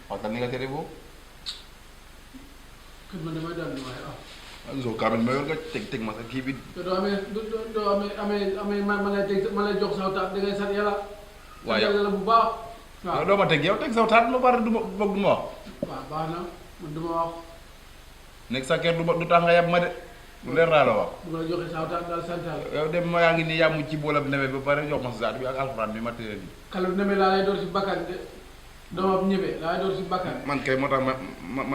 waxtaan ni nga tere boobu. kër man damay daal di waaye gisoo kaamil ma yor nga teg ma sa kii bi. te doo amee ma lay teg ma lay jox saw taat da ngay sant yàlla. waaw sant yàlla bu baax. waaw doo ma teg yow teg saw taat lu bari du ma bëgg du ma wax. waaw baax na man du ma wax. nekk sa kër du tax nga yab ma de. lu leer naa la wax. bu la joxee saw taat daal sant yàlla. yow dem ma yaa ngi nii yàmmu ci boolam nebe ba pare jox ma sa saat bi ak alxuraan bi ma téye nii. kalu neme laa lay door si bakkan de doomam ñebe laa lay door si bakkan. man kay moo tax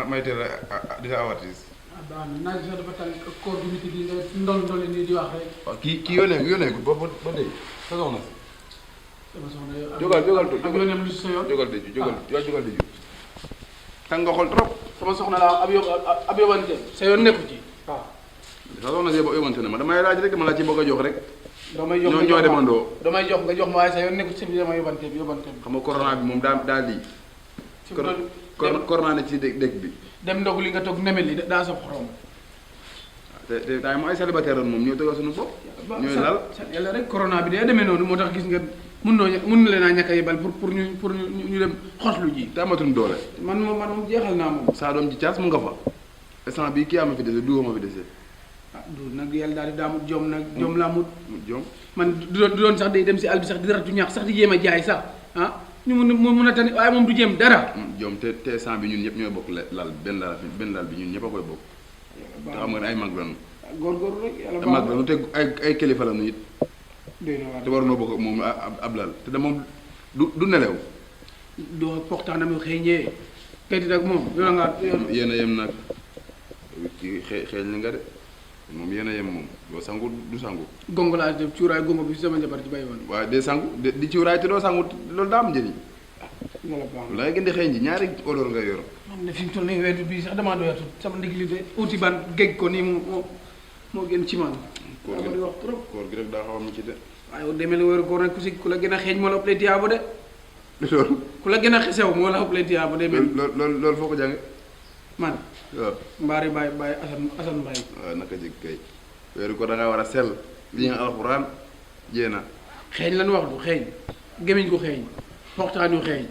may teel a di la avertis. baax na naaj sax dafa tàng koor gi nit yi nga ndol nii di wax rek. waaw kii yónnee ko ba dee sa soxna si. sama soxna yow. jógal ak yónneem lu si sa yoon. jógal dëju tàng nga xool trop. sama soxna laa ab yóbbante sa yoon nekku ci waaw. sa soxna si yóbbante na ma damay laaj rek dama la ci bëgg a jox rek. damay jox ñoo demandoo. damay jox nga jox ma waaye sa yoon nekku ci bi dama yóbbante bi. xam nga corona bi moom daa lii. corona ne ci dëkk bi. dem ndogu li nga toog nemel li daa sob xorom. te temps mu ay célibataire moom ñoo tëgal suñu bopp. ñooy lal yàlla rek corona bi day demee noonu moo tax gis nga mun na leen a ñàkk a yebal pour ñu dem xoslu ji. te amatuñu doole. man moom jeexal naa moom. saa doom ji caas mu nga fa. instant bii kii ama fi dese duuma fi dese. du nag yàlla daal di daamut jom nag jom laa mut. jom man du doon sax day dem si àll bi sax di ratu ñaax sax di jéem a jaay sax ñu mun a tane waaye moom du jéem dara. jom te instant bi ñun ñëpp ñooy bokk lal benn lal bi ñun ñëpp a koy bokk. te xam nga ne ay mag lañu. góorgóorlu rek yàlla baax mag lañu te ay kilifa lañu it. te waroon bokk moom ab lal te da moom du nelew. doo poxtaanam xëy ñëwee kayit ak moom yow nga. yéen a yem nag xeeñ li nga de moom yéen a yem moom doo sangu du sangu. gongo laa def cuuraay gongo bi sama njabar ci bay woon. waaye de sangu di cuuraay te doo sangu loolu daa am njëriñ. la ngay gën di xeeñ ji ñaari odeur nga yor. man de fi mu toll nii weetu bii sax damaa doyatul sama ndig li de uti ban géej ko nii moo gën ci man. koor gi wax trop koor gi rek daa xaw a ci de. waaye demee la wéeru koor nag ku la gën a xeeñ moo la ëpp lay tiyaabo de. loolu. ku la gën a xesew moo la ëpp lay tiyaabo de. loolu foo ko jànge man. waaw mbaari Baye Assane Mbaye. waaw naka jëg kay. weeru ko da ngaa war a sell li nga alxuraan jéena. xeeñ lan wax du xeeñ gémmiñ gu xeeñ waxtaan yu xeeñ.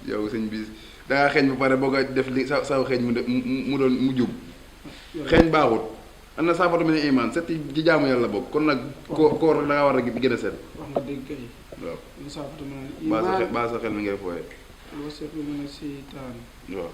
yow sëñ bi da ngaa xeeñ ba pare boo ko def li saw xeeñ mu doon mu jub. xeeñ baaxut. am na saafara mi ne iman set ci jaamu yàlla bokk kon nag. koor da ngaa war a gën a set. wax nga dégg kay. waaw saafara mi ne iman baa sa xel mi ngay fooyee. loo seetlu mu ne seytaan. waaw.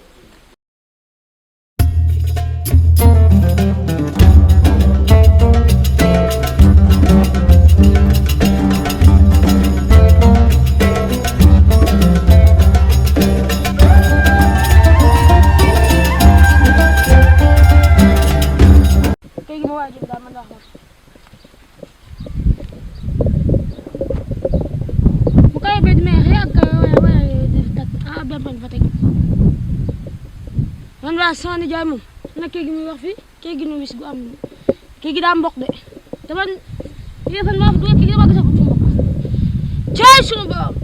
man waa sama nijaay moom nag kii gi muy wax fii kii gi nu wis gu am kii gi daa mbokk de te man yéen fan maa fa dugal kii gi dama gis ko ci mbokk caay sunu borom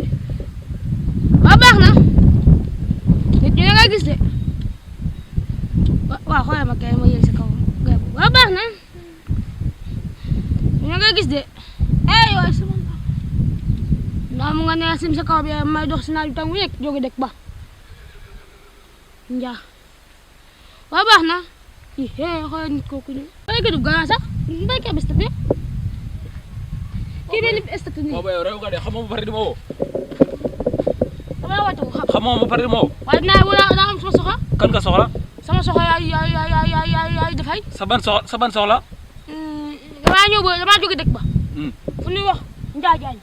waaw baax na nit ñi nga gis de waaw xoolal ma kay ma yëg sa kaw waaw baax na ñu nga gis de waay sama ndax mu nga ne sim sa kaw bi may dox si naaj bi tam yëg jóge dëkk ba njaa waaw baax na xoolal nit kooku ñu waaye gëdub gannaaw sax mbay kee bi stat ne kii de li stat nii boobu yow réew nga de xamoo ba pare di ma woo damay woote ko xam xamoo ba pare di ma woo waaye dinaa am sama soxla kan nga soxla sama soxla yaay dafay sa ban soxla damaa ñëw ba damaa jóge dëkk ba fu ñuy wax Njaajaañ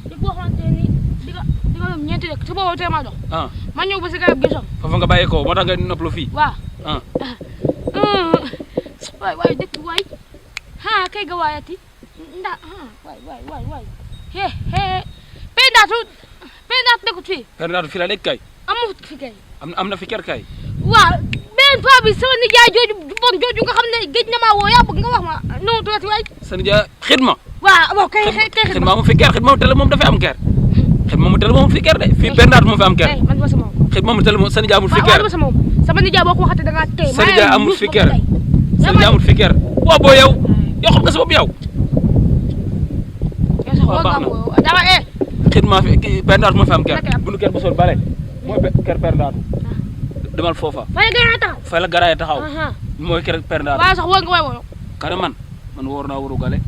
dëkk boo xamante ni di nga dem ñeenti dëkk te boobu tee maa dox ma ñëw ba si garab gi foofu nga bàyyi ko moo tax nga noppalu fii waaw waay dëkk waay kay ga waayati waay pendaatu dëkkut fii pendaatu fii la nekk kay amut fi kay am na fi ker kay waaw beneen paa bi sama nijaay jooju bon jooju nga xam ne géej na maa woo yaa bëgg nga wax ma noonu tuuti waay sa nijaay xidma waaw kay xidma mu fi ker xidma mu tele moom dafay am ker xidma mu tele moom fi ker de fii pendaatu moo fi am ker man ma sama xidma mu tele moom sa nijaay amul fi ker sama nijaay boo ko waxatee da ngaa tey sa nijaay amul fi ker sa nijaay amul fi ker waaw boo yow xam nga sa bopp yow waaw baax na xidma fi pendaatu moo fi am ker bu nu ker ba sol bale mooy kër Père Ndaatu demal foofa fay garaay taxaw fay la garaay taxaw aha mooy kër Père Ndaatu waaye sax woo nga woy kare man woor naa waru gale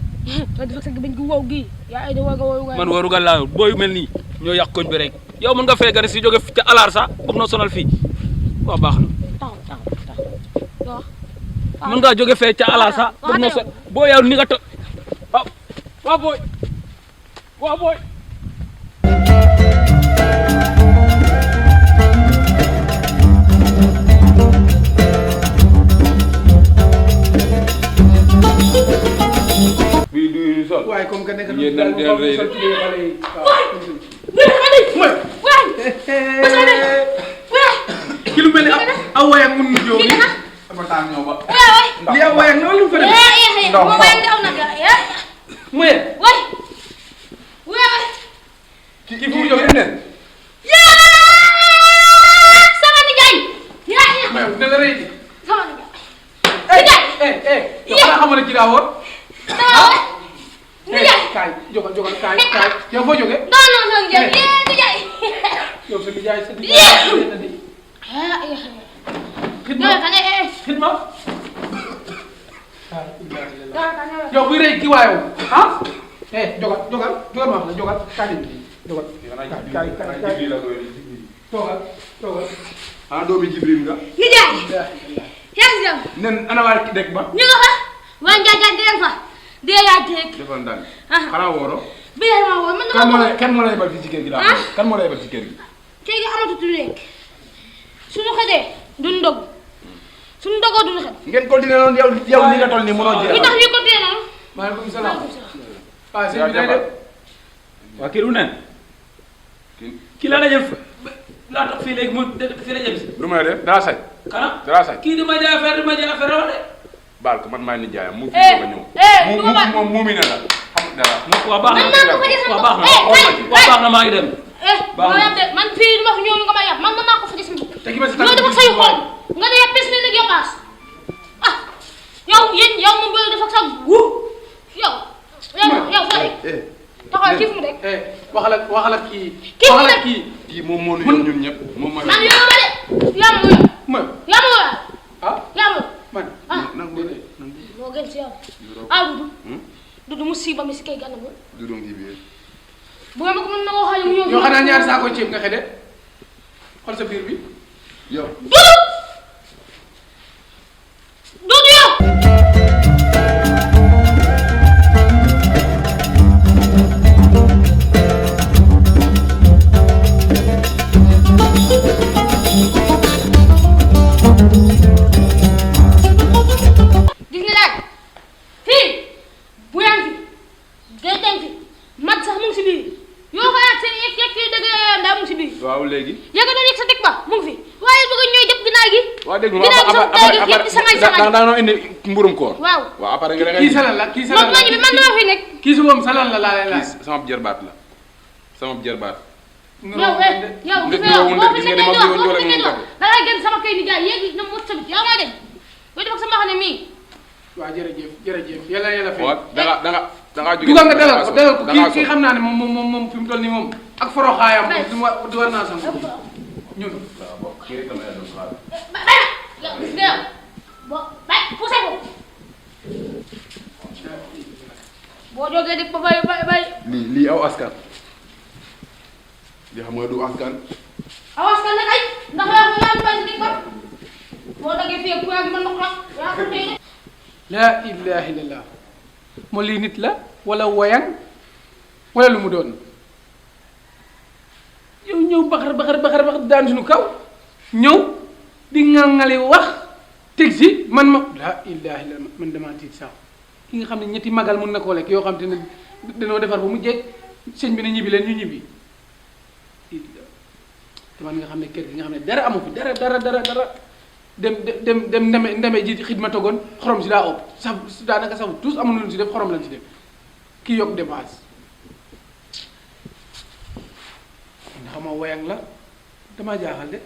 nga def ak sa bañ gu wow gi yaa ay de woo nga woy man waru gal laa booy mel nii ñoo yàq koñ bi rek yow mën nga fee gane si jóge ca alaar sax bëgg noo sonal fii waaw baax na taxaw mën ngaa jóge fee ca alaar sax bëgg noo sonal boo yow ni nga to waaw booy waaw booy bii du ñu sol. waaye comme que nekk yéen daal dina rëy rek. ki lu mel ni aw waayam mun na jóg sama taam ñëw ba. li aw waayam noonu lu mu fa def muye kii fu mu jógee nen. mais dina la rëy sama nijaay yow xanaa xamoon ne ci daa woor nijaay kaay jógal kaay yow foo jógee non nijaay yow sa nijaay sa nijaay xidma yow buy rëy ki waayoo ah jógal ma xam ne jógal kaay jógal kaay toogal ah doomi Jibril nga. nijaay yaa ngi dem nen ana waa ki dëkk ba. ñu nga fa waa Ndiaye dégg fa dee yaa dégg defal ndànk. xanaa wooro. bi yaa ma woo man kan moo lay yebal fii ci kër gi daal. kan moo lay yebal ci kër gi. kër gi amatut lu nekk suñu xëdee duñ ndog suñu ndogoo duñ xëd ngeen continué noonu yow li nga toll nii mënoo jeexal. lu tax ñu ko tee noonu maaleykum salaam waaw sëñ bi day def waa kii du nen kii laa la jël laa tax fii léegi mu fii la jëm si lu may def dara sañ. kana dara sañ. kii di ma jaay affaire wax de baal ko man maa ngi nijaayam mu fi doog a ñëw. mu mi ne la xam dara. waaw baax na waaw baax na waaw baax na maa ngi dem boo yab de man fii ma fi ñëw nga ma yab man mën naa ko fa gis mi te ki ma si loolu dafa sayu xool nga ne yab pes ne nag yokkaas ah yow moom booy dafa sa gu yow fay taxawal kii fu mu rek waxal ak kii Kii waxal mu ak kii kii moom moo ñu yor ñun ñëpp moom mooy. man yow ma de yaa ma ma yaa ma ah yaa ma man nag mu ne. moo gën si yow Dudu musiba mi si kay gànnaaw ba. du doon kii bi. bu ma ko mën na waxal yow. yow xanaa ñaari saako ceeb nga xede xool sa biir bi. yow. Dudu yow. gis nga daal fii bu yaa ngi fi gerte ngi fi mat sax mu ngi si biir yoo ko yaat seen yegg fii dëgg ndaa mu ngi si biir. waaw léegi. yegg doon yegg sa teg ba mu ngi fi waaye bëgg ñooy jëpp ginnaaw gi. waaw dégg nga ginnaaw gi sama taay gi yëpp di sangay sangay. da nga indi mburum koor. waaw waaw après nga kii salal la kii salal moom lañu bi man dama fi nekk. kii su moom salal la laa lay laaj. kii sama jërbaat la sama jërbaat. yow yow gis nga yow boo fi nekkee di wax boo fi nekkee di wax da ngay gën sama kay nijaay yéegi na mot tamit yaa ma dem booy def ak sama xane mii. waaw jërëjëf yàlla fay. waaw da nga jóge. dugal nga dalal ko kii xam naa ne moom fi mu toll nii moom ak foroxaayam du war naa sang ñun. waaw bon kii rek dama yàlla doon xaar. yow gis nga yow boo bay poussé ko boo jógee dëkk ba bay. lii aw askan. li xam nga du askan. awas kan nag ay ndax yaa ngi bay si dëkk ba boo dagee fii ku yaa ngi mën ndox nag yaa ko tey de. laa ilaha illallah moo lii nit la wala woyan wala lu mu doon yow ñëw baxar daan suñu kaw ñëw di ŋàŋali wax teg si man ma laa ilaha illallah man damaa tiit sax ki nga xam ne ñetti magal mun na koo lekk yoo xam te ne dañoo defar ba mu jeeg sëñ bi ne ñibbi leen ñu ñibbi te man nga xam ne kër gi nga xam ne dara amu fi dara dem ndeme ji xidma togoon xorom si daa ëpp saf daanaka safu tous amul lu si def xorom lañ si def kii yokk dépense ndax ma woyang la dama jaaxal de